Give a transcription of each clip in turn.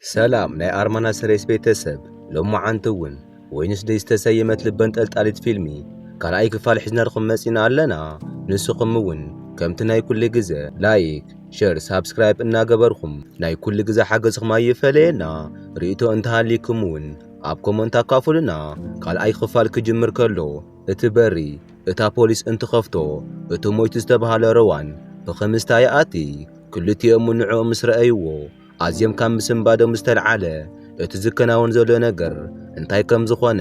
ሰላም ናይ ኣርማና ሰሬስ ቤተሰብ፣ ሎማዓንቲ እውን ወይንስደይ ዝተሰየመት ልበንጠልጣሊት ፊልሚ ካልኣይ ክፋል ሒዝናልኩም መጺና ኣለና። ንስኹም እውን ከምቲ ናይ ኩሉ ግዘ ላይክ፣ ሸር፣ ሳብስክራይብ እናገበርኩም ናይ ኩሉ ግዘ ሓገዝኹም ኣይፈለየና። ርእይቶ እንተሃሊኩም እውን ኣብ ኮመንት ኣካፍሉና። ካልኣይ ክፋል ክጅምር ከሎ እቲ በሪ እታ ፖሊስ እንትኸፍቶ እቲ ሞይቱ ዝተባህለ ርዋን ብኽምስታ ይኣቲ። ክልቲኦም ንዕኡ ምስ ረኣይዎ ኣዝዮም ካብ ምስንባዶም ዝተልዓለ እቲ ዝከናወን ዘሎ ነገር እንታይ ከም ዝኾነ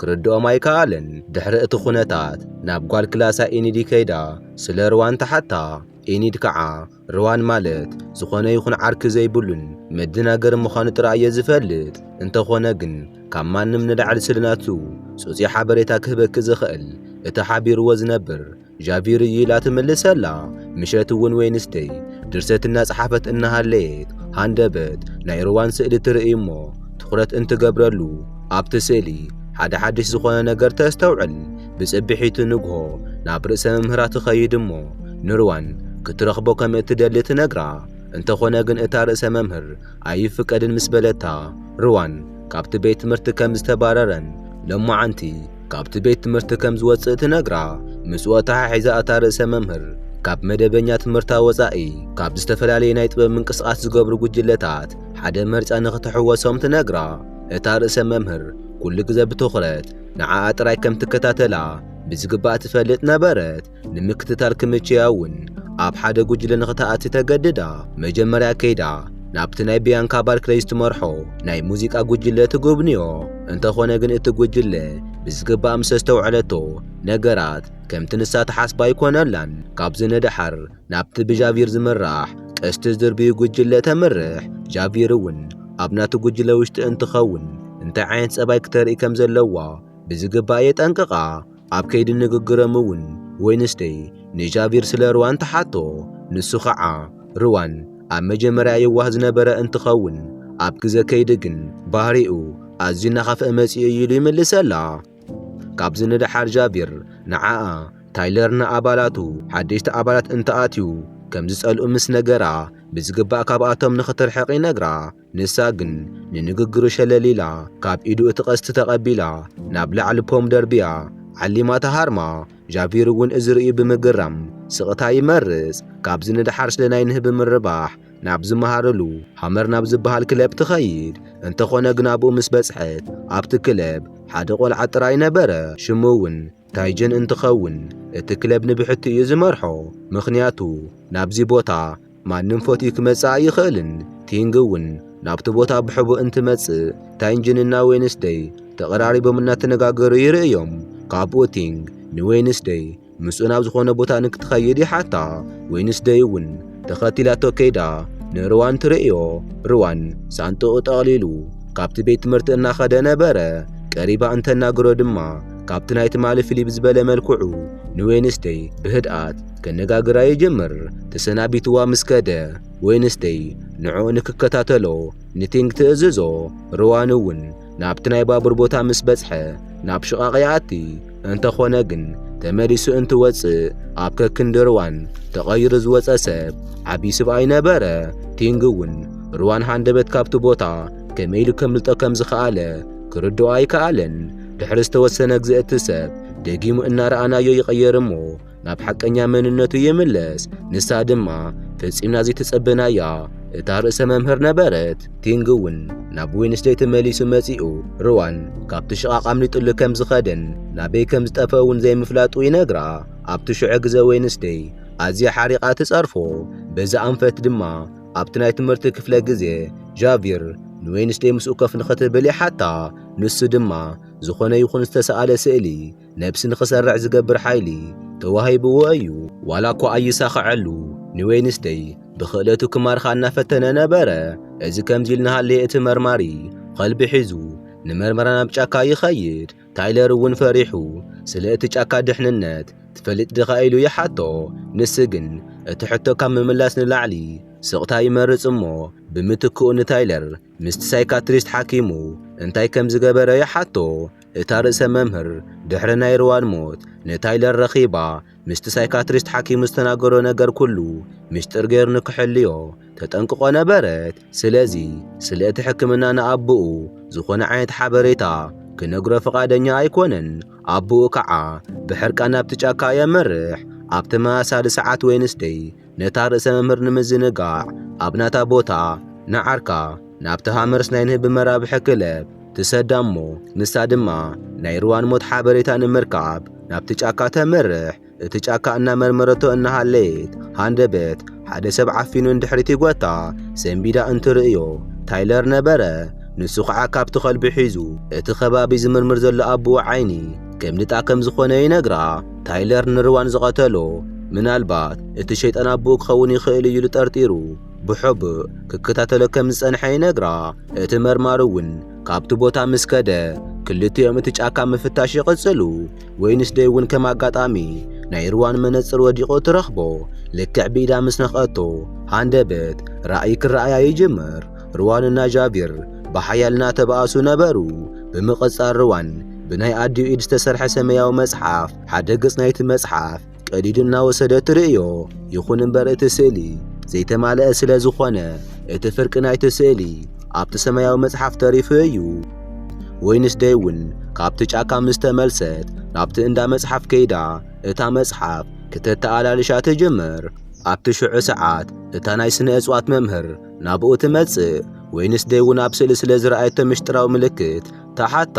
ክርድኦም ኣይከኣለን። ድሕሪ እቲ ኩነታት ናብ ጓል ክላሳ ኢኒዲ ከይዳ ስለ ርዋን ትሓታ። ኢኒድ ከዓ ርዋን ማለት ዝኾነ ይኹን ዓርኪ ዘይብሉን መደናገሪ ምዃኑ ጥራይ እየ ዝፈልጥ። እንተኾነ ግን ካብ ማንም ንላዕሊ ስለ ናቱ ጹጽይ ሓበሬታ ክህበኪ ዝኽእል እቲ ሓቢርዎ ዝነብር ዣቪር እዩ ኢላ ትምልሰላ። ምሸት እውን ዌንስደይ ድርሰት እናጸሓፈት እናሃለየት ሃንደበት ናይ ርዋን ስእሊ ትርኢ እሞ ትኹረት እንትገብረሉ ኣብቲ ስእሊ ሓደ ሓድሽ ዝኾነ ነገር ተስተውዕል። ብጽብሒቱ ንግሆ ናብ ርእሰ መምህራ ትኸይድ እሞ ንርዋን ክትረኽቦ ከም እትደሊ ትነግራ። እንተኾነ ግን እታ ርእሰ መምህር ኣይፍቀድን ምስ በለታ ርዋን ካብቲ ቤት ትምህርቲ ከም ዝተባረረን ሎማዓንቲ ካብቲ ቤት ትምህርቲ ከም ዝወጽእ ትነግራ። ምስኡ ተሓሒዛ እታ ርእሰ መምህር ካብ መደበኛ ትምህርታ ወጻኢ ካብ ዝተፈላለየ ናይ ጥበብ ምንቅስቓስ ዝገብሩ ጉጅለታት ሓደ መርጻ ንኽትሕወሶም ትነግራ። እታ ርእሰ መምህር ኩሉ ግዘ ብትኹረት ንዓኣ ጥራይ ከም ትከታተላ ብዝግባእ ትፈልጥ ነበረት። ንምክትታል ክምችያ እውን ኣብ ሓደ ጉጅለ ንኽትኣቲ ተገድዳ። መጀመርያ ከይዳ ናብቲ ናይ ቢያንካ ባርክለይ ዝትመርሖ ናይ ሙዚቃ ጉጅለ ትጉብንዮ። እንተኾነ ግን እቲ ጉጅለ ብዝግባእ ምስ ኣስተውዐለቶ ነገራት ከምቲ ንሳ ትሓስባ ኣይኮነላን። ካብዚ ንደሓር ናብቲ ብጃቪር ዝምራሕ ቀስቲ ዝድርብዩ ጉጅለ ተምርሕ። ጃቪር እውን ኣብ ናቱ ጉጅለ ውሽጢ እንትኸውን እንታይ ዓይነት ጸባይ ክተርኢ ከም ዘለዋ ብዝግባእ የጠንቅቓ። ኣብ ከይዲ ንግግሮም እውን ዌንስደይ ንጃቪር ስለ ርዋን ትሓቶ። ንሱ ኸዓ ርዋን ኣብ መጀመርያ የዋህ ዝነበረ እንትኸውን ኣብ ግዘ ከይዲ ግን ባህሪኡ ኣዝዩ እናኸፍአ መጺኡ እዩ ኢሉ ይምልሰላ። ካብዚ ንደሓር ጃቪር ንዓኣ ታይለር ንኣባላቱ ሓደሽቲ ኣባላት እንተኣትዩ ከም ዝጸልኡ ምስ ነገራ ብዝግባእ ካብኣቶም ንኽትርሕቕ ይነግራ። ንሳ ግን ንንግግሩ ሸለል ኢላ ካብ ኢዱ እቲ ቀስቲ ተቐቢላ ናብ ላዕሊ ፖም ደርብያ ዓሊማ ተሃርማ። ጃቪር እውን እዚ ርእዩ ብምግራም ስቕታ ይመርጽ። ካብዚ ንደሓር ስለ ናይ ንህቢ ምርባሕ ናብ ዝመሃረሉ ሃመር ናብ ዝበሃል ክለብ ትኸይድ። እንተኾነ ግን ኣብኡ ምስ በጽሐት ኣብቲ ክለብ ሓደ ቆልዓ ጥራይ ነበረ። ሽሙ እውን ታይጀን እንትኸውን እቲ ክለብ ንብሕቲ እዩ ዝመርሖ። ምኽንያቱ ናብዚ ቦታ ማንም ፈትዩ ክመጽእ ኣይኽእልን። ቲንግ እውን ናብቲ ቦታ ብሕቡእ እንትመጽእ ታይንጅንና ዌንስደይ ተቐራሪቦም እናተነጋገሩ ይርእዮም። ካብኡ ቲንግ ንዌንስደይ ምስኡ ናብ ዝኾነ ቦታ ንክትኸይድ ይሓታ። ዌንስደይ እውን ተኸቲላቶ ከይዳ ንርዋን ትርእዮ። ርዋን ሳንጥኡ ጠቕሊሉ ካብቲ ቤት ትምህርቲ እናኸደ ነበረ። ቀሪባ እንተናግሮ ድማ ካብቲ ናይ ትማሊ ፊሊፕ ዝበለ መልክዑ ንዌንስደይ ብህድኣት ከነጋግራ ይጅምር። ተሰናቢትዋ ምስ ከደ ዌንስደይ ንዕኡ ንክከታተሎ ንቲንግ ትእዝዞ። ርዋን እውን ናብቲ ናይ ባቡር ቦታ ምስ በጽሐ ናብ ሽቓቕ ይኣቲ። እንተኾነ ግን ተመሊሱ እንትወጽእ ኣብ ከክንዲ ርዋን ተቐይሩ ዝወጸ ሰብ ዓብዪ ስብኣይ ነበረ። ቲንግ እውን ርዋን ሃንደበት ካብቲ ቦታ ከመይ ኢሉ ከምልጦ ከም ዝኸኣለ ክርድኦ ኣይከኣለን። ድሕሪ ዝተወሰነ ግዜ እቲ ሰብ ደጊሙ እናረኣናዮ ይቐየር እሞ ናብ ሓቀኛ መንነቱ ይምለስ። ንሳ ድማ ፈጺምና ዘይተጸበናያ እታ ርእሰ መምህር ነበረት። ቲንግ እውን ናብ ዌንስደይ ተመሊሱ መጺኡ ርዋን ካብቲ ሽቓቕ ኣምሊጡሉ ከም ዝኸደን ናበይ ከም ዝጠፍአ እውን ዘይምፍላጡ ይነግራ። ኣብቲ ሽዑ ግዜ ዌንስደይ ኣዝያ ሓሪቓ ትጸርፎ። በዚ ኣንፈት ድማ ኣብቲ ናይ ትምህርቲ ክፍለ ግዜ ጃቪር ንዌንስደይ ምስኡ ኮፍ ንኽትብል ይሓታ። ንሱ ድማ ዝኾነ ይኹን ዝተሰኣለ ስእሊ ነብሲ ንኽሰርዕ ዝገብር ሓይሊ ተዋሂብዎ እዩ። ዋላ እኳ ኣይሳኸዐሉ ንዌንስደይ ብኽእለቱ ክማርኻ እናፈተነ ነበረ። እዚ ከምዚ ኢሉ እናሃለየ እቲ መርማሪ ኸልቢ ሒዙ ንመርመራ ናብ ጫካ ይኸይድ። ታይለር እውን ፈሪሑ ስለ እቲ ጫካ ድሕንነት ትፈልጥ ዲኻ ኢሉ ይሓቶ። ንሱ ግን እቲ ሕቶ ካብ ምምላስ ንላዕሊ ስቕታ ይመርጽ እሞ ብምትክኡ ንታይለር ምስቲ ሳይካትሪስት ሓኪሙ እንታይ ከም ዝገበረ ይሓቶ። እታ ርእሰ መምህር ድሕሪ ናይ ርዋን ሞት ንታይለር ረኺባ ምስቲ ሳይካትሪስት ሓኪሙ ዝተናገሮ ነገር ኩሉ ምስጢር ገይሩ ንክሕልዮ ተጠንቅቆ ነበረት። ስለዚ ስለ እቲ ሕክምና ንኣቦኡ ዝኾነ ዓይነት ሓበሬታ ክነግሮ ፍቓደኛ ኣይኮነን። ኣቦኡ ከዓ ብሕርቃን ናብቲ ጫካ የምርሕ። ኣብ ተመሳሳሊ ሰዓት ዌንስደይ ነታ ርእሰ መምህር ንምዝንጋዕ ኣብ ናታ ቦታ ንዓርካ ናብቲ ሃመርስናይን ህቢ መራብሒ ክለብ ትሰዳ እሞ ንሳ ድማ ናይ ርዋን ሞት ሓበሬታ ንምርካብ ናብቲ ጫካ ተምርሕ። እቲ ጫካ እናመርመረቶ እናሃለየት ሃንደበት ሓደ ሰብ ዓፊኑ እንድሕሪት ይጎታ። ሰንቢዳ እንትርእዮ ታይለር ነበረ። ንሱ ኸዓ ካብቲ ከልቢ ሒዙ እቲ ከባቢ ዝምርምር ዘሎ ኣቦኡ ዓይኒ ከም ልጣ ከም ዝኾነ ይነግራ። ታይለር ንርዋን ዝቐተሎ ምናልባት እቲ ሸይጣን ኣቦኡ ክኸውን ይኽእል እዩ ኢሉ ጠርጢሩ ብሕቡእ ክከታተሎ ከም ዝጸንሐ ይነግራ። እቲ መርማሪ እውን ካብቲ ቦታ ምስ ከደ ክልቲኦም እቲ ጫካ ምፍታሽ ይቕጽሉ። ዌንስደይ እውን ከም ኣጋጣሚ ናይ ርዋን መነጽር ወዲቑ ትረኽቦ። ልክዕ ብኢዳ ምስ ነኽአቶ ሃንደበት ራእይ ክረኣያ ይጅምር። ርዋንና ጃቪር ብሓያል እናተባኣሱ ነበሩ። ብምቕጻል ርዋን ብናይ ኣዲኡ ኢድ ዝተሰርሐ ሰማያዊ መጽሓፍ ሓደ ገጽ ናይቲ መጽሓፍ ቀዲዱ እናወሰደ ትርእዮ። ይኹን እምበር እቲ ስእሊ ዘይተማልአ ስለ ዝኾነ እቲ ፍርቂ ናይቲ ስእሊ ኣብቲ ሰማያዊ መጽሓፍ ተሪፉ እዩ። ዌንስደይ እውን ካብቲ ጫካ ምስ ተመልሰት ናብቲ እንዳ መጽሓፍ ከይዳ እታ መጽሓፍ ክተተኣላልሻ ትጅምር። ኣብቲ ሽዑ ሰዓት እታ ናይ ስነ እጽዋት መምህር ናብኡ ትመጽእ። ዌንስደይ እውን ኣብ ስእሊ ስለ ዝረኣየቶ ምሽጥራዊ ምልክት ተሓታ።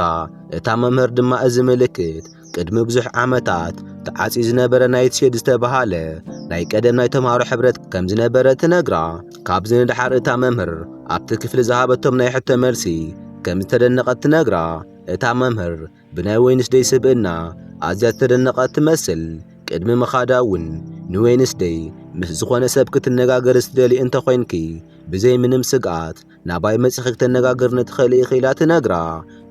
እታ መምህር ድማ እዚ ምልክት ቅድሚ ብዙሕ ዓመታት ተዓጽዩ ዝነበረ ናይትሼድ ዝተባሃለ ናይ ቀደም ናይ ተምሃሮ ሕብረት ከም ዝነበረ ትነግራ። ካብዚ ንድሓር እታ መምህር ኣብቲ ክፍሊ ዝሃበቶም ናይ ሕቶ መልሲ ከም ዝተደነቐት ትነግራ። እታ መምህር ብናይ ዌንስደይ ስብእና ኣዝያ ዝተደነቐት ትመስል። ቅድሚ ምኻዳ እውን ንዌንስደይ ምስ ዝኾነ ሰብ ክትነጋገር ዝትደሊ እንተኾይንኪ ብዘይ ምንም ስግኣት ናባይ መጺኺ ክተነጋግርኒ ትኽእሊ ኢኺ ኢላ ትነግራ።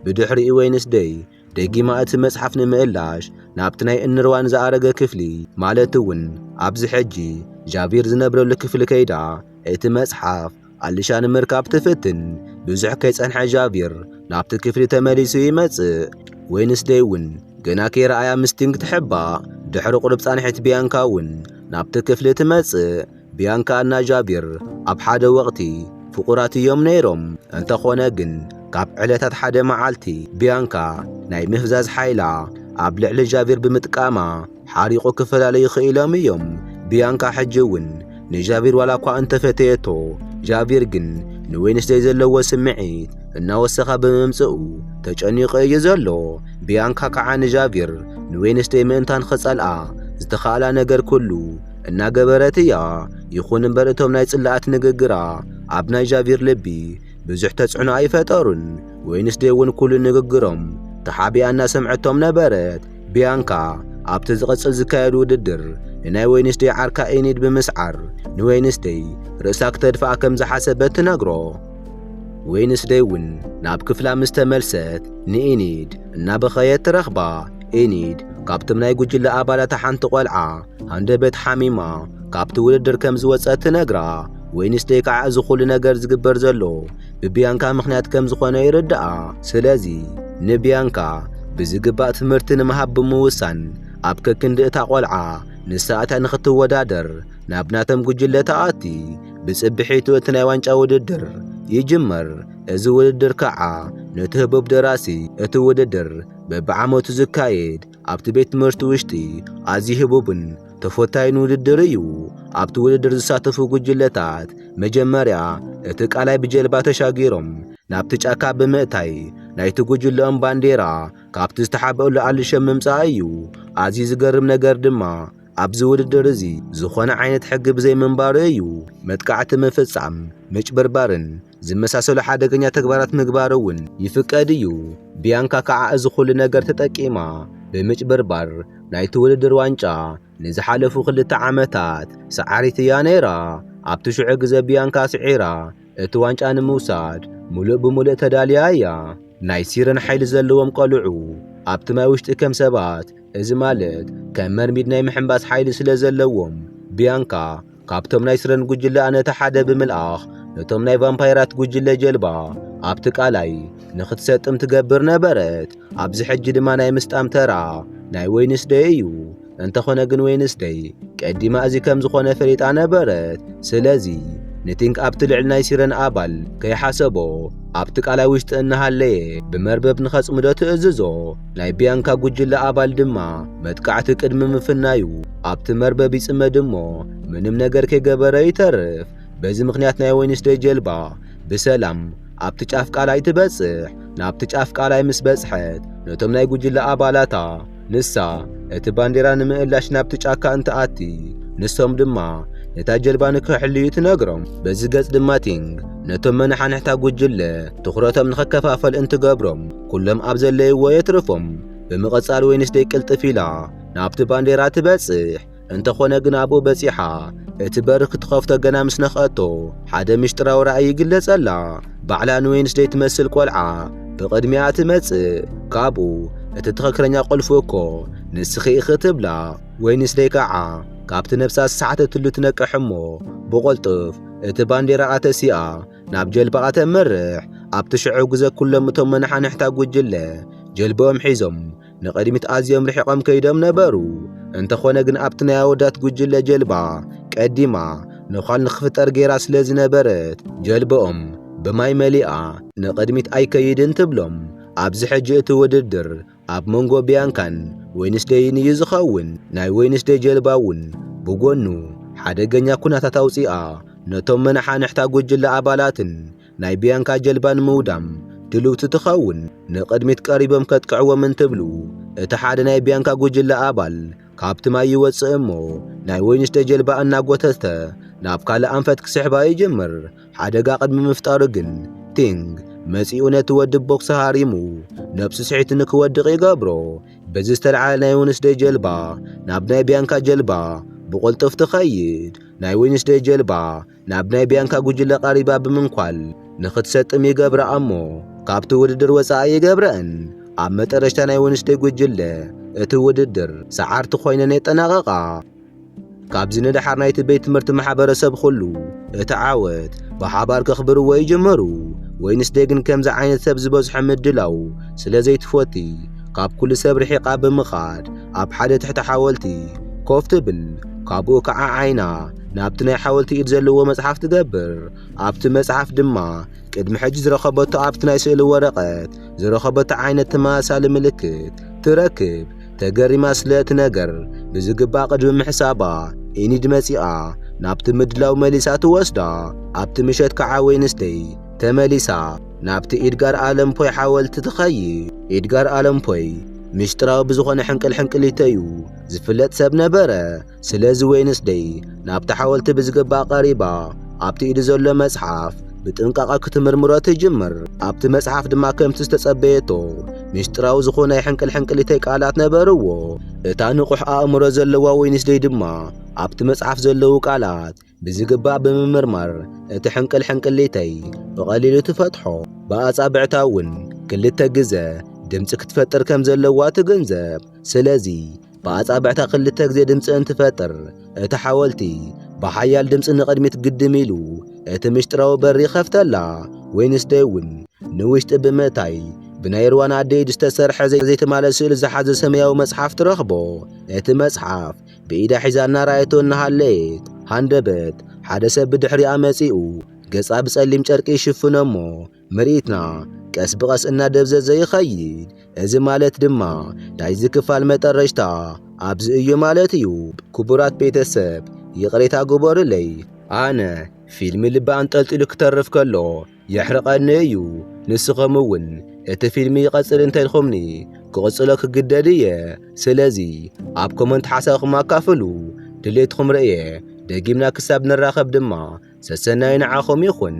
ብድሕሪኡ ዌንስደይ ደጊማ እቲ መጽሓፍ ንምእላሽ ናብቲ ናይ እንርዋን ዝኣረገ ክፍሊ ማለት እውን ኣብዚ ሕጂ ጃቪር ዝነብረሉ ክፍሊ ከይዳ እቲ መጽሓፍ ኣልሻ ንምርካብ ትፍትን። ብዙሕ ከይጸንሐ ጃቪር ናብቲ ክፍሊ ተመሊሱ ይመጽእ። ዌንስደይ እውን ገና ከይረኣያ ምስቲንግ ትሕባእ። ድሕሪ ቁሩብ ጻንሒት ቢያንካ እውን ናብቲ ክፍሊ ትመጽእ። ቢያንካ እና ጃቪር ኣብ ሓደ ወቕቲ ፍቑራት እዮም ነይሮም። እንተኾነ ግን ካብ ዕለታት ሓደ መዓልቲ ቢያንካ ናይ ምፍዛዝ ሓይላ ኣብ ልዕሊ ጃቪር ብምጥቃማ ሓሪቑ ክፈላለዩ ክኢሎም እዮም። ቢያንካ ሕጂ እውን ንጃቪር ዋላ እኳ እንተፈተየቶ፣ ጃቪር ግን ንዌንስደይ ዘለዎ ስምዒት እናወሰኸ ብምምጽኡ ተጨኒቑ እዩ ዘሎ። ቢያንካ ከዓ ንጃቪር ንዌንስደይ ምእንታን ክጸልኣ ዝተኻእላ ነገር ኩሉ እናገበረት እያ። ይኹን እምበር እቶም ናይ ጽላኣት ንግግራ ኣብ ናይ ጃቪር ልቢ ብዙሕ ተጽዕኖ ኣይፈጠሩን። ዌንስደይ እውን ኩሉ ንግግሮም ተሓቢኣ እናሰምዐቶም ነበረት። ቢያንካ ኣብቲ ዝቕጽል ዝካየድ ውድድር ንናይ ዌንስደይ ዓርካ ኢኒድ ብምስዓር ንዌንስደይ ርእሳ ክተድፍኣ ከም ዝሓሰበት ትነግሮ። ዌንስደይ እውን ናብ ክፍላ ምስ ተመልሰት ንኢኒድ እናበኸየት ትረኽባ። ኢኒድ ካብቶም ናይ ጉጅለ ኣባላት ሓንቲ ቆልዓ ሃንደበት ሓሚማ ካብቲ ውድድር ከም ዝወጸት ትነግራ። ዌንስደይ ከዓ እዚ ኩሉ ነገር ዝግበር ዘሎ ብቢያንካ ምኽንያት ከም ዝኾነ ይርድኣ። ስለዚ ንቢያንካ ብዝግባእ ትምህርቲ ንምሃብ ብምውሳን ኣብ ከክንዲ እታ ቆልዓ ንሳ እታ ንኽትወዳደር ናብ ናቶም ጉጅለ ተኣቲ። ብጽብሒቱ እቲ ናይ ዋንጫ ውድድር ይጅመር። እዚ ውድድር ከዓ ነቲ ህቡብ ደራሲ እቲ ውድድር በብዓመቱ ዝካየድ ኣብቲ ቤት ትምህርቲ ውሽጢ ኣዝዩ ህቡብን ተፈታይን ውድድር እዩ። ኣብቲ ውድድር ዝሳተፉ ጉጅለታት መጀመርያ እቲ ቃላይ ብጀልባ ተሻጊሮም ናብቲ ጫካ ብምእታይ ናይቲ ጉጅለኦም ባንዴራ ካብቲ ዝተሓብእሉ ኣልሸም ምምጻእ እዩ። ኣዝዩ ዝገርም ነገር ድማ ኣብዚ ውድድር እዚ ዝኾነ ዓይነት ሕጊ ብዘይምንባሩ እዩ። መጥቃዕቲ ምፍጻም፣ ምጭብርባርን ዝመሳሰሉ ሓደገኛ ተግባራት ምግባር እውን ይፍቀድ እዩ። ቢያንካ ከዓ እዚ ኩሉ ነገር ተጠቂማ ብምጭብርባር ናይቲ ውድድር ዋንጫ ንዝሓለፉ ክልተ ዓመታት ሰዓሪት እያ ነይራ። ኣብቲ ሽዑ ግዜ ቢያንካ ስዒራ እቲ ዋንጫ ንምውሳድ ሙሉእ ብሙሉእ ተዳልያ እያ። ናይ ሲረን ሓይሊ ዘለዎም ቆልዑ ኣብቲ ማይ ውሽጢ ከም ሰባት፣ እዚ ማለት ከም መርሚድ ናይ ምሕንባስ ሓይሊ ስለ ዘለዎም፣ ቢያንካ ካብቶም ናይ ሲረን ጉጅለ ነቲ ሓደ ብምልኣኽ ነቶም ናይ ቫምፓይራት ጉጅለ ጀልባ ኣብቲ ቃላይ ንኽትሰጥም ትገብር ነበረት። ኣብዚ ሕጂ ድማ ናይ ምስጣም ተራ ናይ ዌንስደይ እዩ። እንተኾነ ግን ዌንስደይ ቀዲማ እዚ ከም ዝኾነ ፈሊጣ ነበረት። ስለዚ ንቲንግ ኣብቲ ልዕሊ ናይ ሲረን ኣባል ከይሓሰቦ ኣብቲ ቃላይ ውሽጢ እናሃለየ ብመርበብ ንኸጽምዶ ትእዝዞ። ናይ ቢያንካ ጉጅለ ኣባል ድማ መጥቃዕቲ ቅድሚ ምፍናዩ ኣብቲ መርበብ ይጽመድ እሞ ምንም ነገር ከይገበረ ይተርፍ። በዚ ምኽንያት ናይ ዌንስደይ ጀልባ ብሰላም ኣብቲ ጫፍ ቃላይ ትበጽሕ። ናብቲ ጫፍ ቃላይ ምስ በጽሐት ነቶም ናይ ጉጅለ ኣባላታ ንሳ እቲ ባንዴራ ንምእላሽ ናብቲ ጫካ እንትኣቲ ንሶም ድማ ነታ ጀልባ ንክሕልዩ ትነግሮም። በዚ ገጽ ድማ ቲንግ ነቶም መነሓንሕታ ጉጅለ ትኹረቶም ንኸከፋፈል እንትገብሮም ኩሎም ኣብ ዘለይዎ የትርፎም። ብምቕጻል ዌንስደይ ቅልጥፍ ኢላ ናብቲ ባንዴራ ትበጽሕ። እንተኾነ ግን ኣብኡ በጺሓ እቲ በሪ ክትኸፍቶ ገና ምስ ነኽኣቶ ሓደ ምሽጥራዊ ራእይ ይግለጸላ። ባዕላ ንዌንስደይ ትመስል ቆልዓ ብቕድሚኣ ትመጽእ። ካብኡ እቲ ትኽክለኛ ቁልፊ እኮ ንስኺ ኢኺ ትብላ። ዌንስደይ ከዓ ካብቲ ነብሳ ዝሰሓተትሉ ትነቅሕ እሞ ብቕልጡፍ እቲ ባንዴራኣ ተሲኣ ናብ ጀልባኣ ተምርሕ። ኣብቲ ሽዑ ግዘ ኩሎም እቶም መናሓንሕታ ጉጅለ ጀልባኦም ሒዞም ንቕድሚት ኣዝዮም ርሒቖም ከይዶም ነበሩ። እንተኾነ ግን ኣብቲ ናይ ኣወዳት ጉጅለ ጀልባ ቀዲማ ነዃል ንክፍጠር ገይራ ስለ ዝነበረት ጀልባኦም ብማይ መሊኣ ንቕድሚት ኣይከይድን ትብሎም። ኣብዚ ሕጂ እቲ ውድድር ኣብ መንጎ ቢያንካን ዌንስደይን እዩ ዝኸውን። ናይ ዌንስደይ ጀልባ እውን ብጎኑ ሓደገኛ ኩነታት ኣውፂኣ ነቶም መናሓንሕታ ጉጅለ ኣባላትን ናይ ቢያንካ ጀልባ ንምውዳም ድልውቲ ትኸውን። ንቕድሚት ቀሪቦም ከጥቅዕዎም እንትብሉ እቲ ሓደ ናይ ቢያንካ ጉጅለ ኣባል ካብቲ ማይ ይወፅእ እሞ ናይ ዌንስደይ ጀልባ እናጎተተ ናብ ካልእ ኣንፈት ክስሕባ ይጅምር። ሓደጋ ቅድሚ ምፍጣሩ ግን ቲንግ መጺኡ ነቲ ወዲ ቦክስ ሃሪሙ ነብሱ ስሒቱ ንክወድቕ ይገብሮ። በዚ ዝተለዓለ ናይ ዌንስደይ ጀልባ ናብ ናይ ቢያንካ ጀልባ ብቕልጡፍ ትኸይድ። ናይ ዌንስደይ ጀልባ ናብ ናይ ቢያንካ ጉጅለ ቀሪባ ብምንኳል ንኽትሰጥም ይገብራ እሞ ካብቲ ውድድር ወጻኢ ይገብረን። ኣብ መጠረሽታ ናይ ዌንስደይ ጉጅለ እቲ ውድድር ሰዓርቲ ኮይነን የጠናቐቓ። ካብዚ ንደሓር ናይቲ ቤት ትምህርቲ ማሕበረሰብ ኩሉ እቲ ዓወት ብሓባር ከኽብርዎ ይጅምሩ። ዌንስደይ ግን ከምዚ ዓይነት ሰብ ዝበዝሖ ምድላው ስለ ዘይትፈቲ ካብ ኩሉ ሰብ ርሒቓ ብምኻድ ኣብ ሓደ ትሕቲ ሓወልቲ ኮፍ ትብል። ካብኡ ከዓ ዓይና ናብቲ ናይ ሓወልቲ ኢድ ዘለዎ መጽሓፍ ትገብር። ኣብቲ መጽሓፍ ድማ ቅድሚ ሕጂ ዝረኸበቶ ኣብቲ ናይ ስእሊ ወረቐት ዝረኸበቶ ዓይነት ተመሳሳሊ ምልክት ትረክብ። ተገሪማ ስለ እቲ ነገር ብዝግባእ ቅድሚ ምሕሳባ ኢኒድ መጺኣ ናብቲ ምድላው መሊሳ ትወስዳ። ኣብቲ ምሸት ከዓ ዌንስደይ ተመሊሳ ናብቲ ኢድጋር ኣለን ፖይ ሓወልቲ ትኸይድ። ኢድጋር ኣለን ፖይ ምሽጥራዊ ብዝኾነ ሕንቅል ሕንቅሊተዩ ዝፍለጥ ሰብ ነበረ። ስለዚ ዌንስደይ ናብቲ ሓወልቲ ብዝግባእ ቀሪባ ኣብቲ ኢዱ ዘሎ መጽሓፍ ብጥንቃቐ ክትምርምሮ ትጅምር። ኣብቲ መጽሓፍ ድማ ከምቲ ዝተጸበየቶ ምስጢራዊ ዝኾነ ናይ ሕንቅል ሕንቅሊተይ ቃላት ነበርዎ። እታ ንቑሕ ኣእምሮ ዘለዋ ዌንስደይ ድማ ኣብቲ መጽሓፍ ዘለዉ ቃላት ብዝግባእ ብምምርማር እቲ ሕንቅል ሕንቅሊተይ ብቐሊሉ ትፈትሖ። ብኣጻብዕታ እውን ክልተ ግዘ ድምጺ ክትፈጥር ከም ዘለዋ ትግንዘብ። ስለዚ ብኣጻብዕታ ክልተ ግዜ ድምጺ እንትፈጥር እቲ ሓወልቲ ብሓያል ድምጺ ንቕድሚት ግድም ኢሉ እቲ ምሽጥራዊ በሪ ይኸፍተላ። ዌንስደይ እውን ንውሽጢ ብምእታይ ብናይ ርዋን ኣደ ኢድ ዝተሰርሐ ዘይ-፣ ዘይተማልአ ስእሊ ዝሓዘ ሰማያዊ መጽሓፍ ትረኽቦ። እቲ መጽሓፍ ብኢዳ ሒዛ እናረኣየቶ እናሃለየት ሃንደበት ሓደ ሰብ ብድሕሪኣ መጺኡ ገጻ ብጸሊም ጨርቂ ይሽፍኖ እሞ ምርኢትና ቀስ ብቐስ እናደብዘዘ ይኸይድ። እዚ ማለት ድማ ናይዚ ክፋል መጠረሽታ ኣብዚ እዩ ማለት እዩ። ክቡራት ቤተሰብ ይቕሬታ ግበሩለይ። ኣነ ፊልም ልቢ ኣንጠልጢሉ ክተርፍ ከሎ የሕርቐኒ እዩ። ንስኹም እውን እቲ ፊልም ይቐጽል እንተልኩምኒ ክቕጽሎ ክግደድ እየ። ስለዚ ኣብ ኮመንት ሓሳብኩም ኣካፍሉ። ድሌትኩም ርእየ። ደጊምና ክሳብ ንራኸብ ድማ ሰሰናዩ ንዓኹም ይኹን።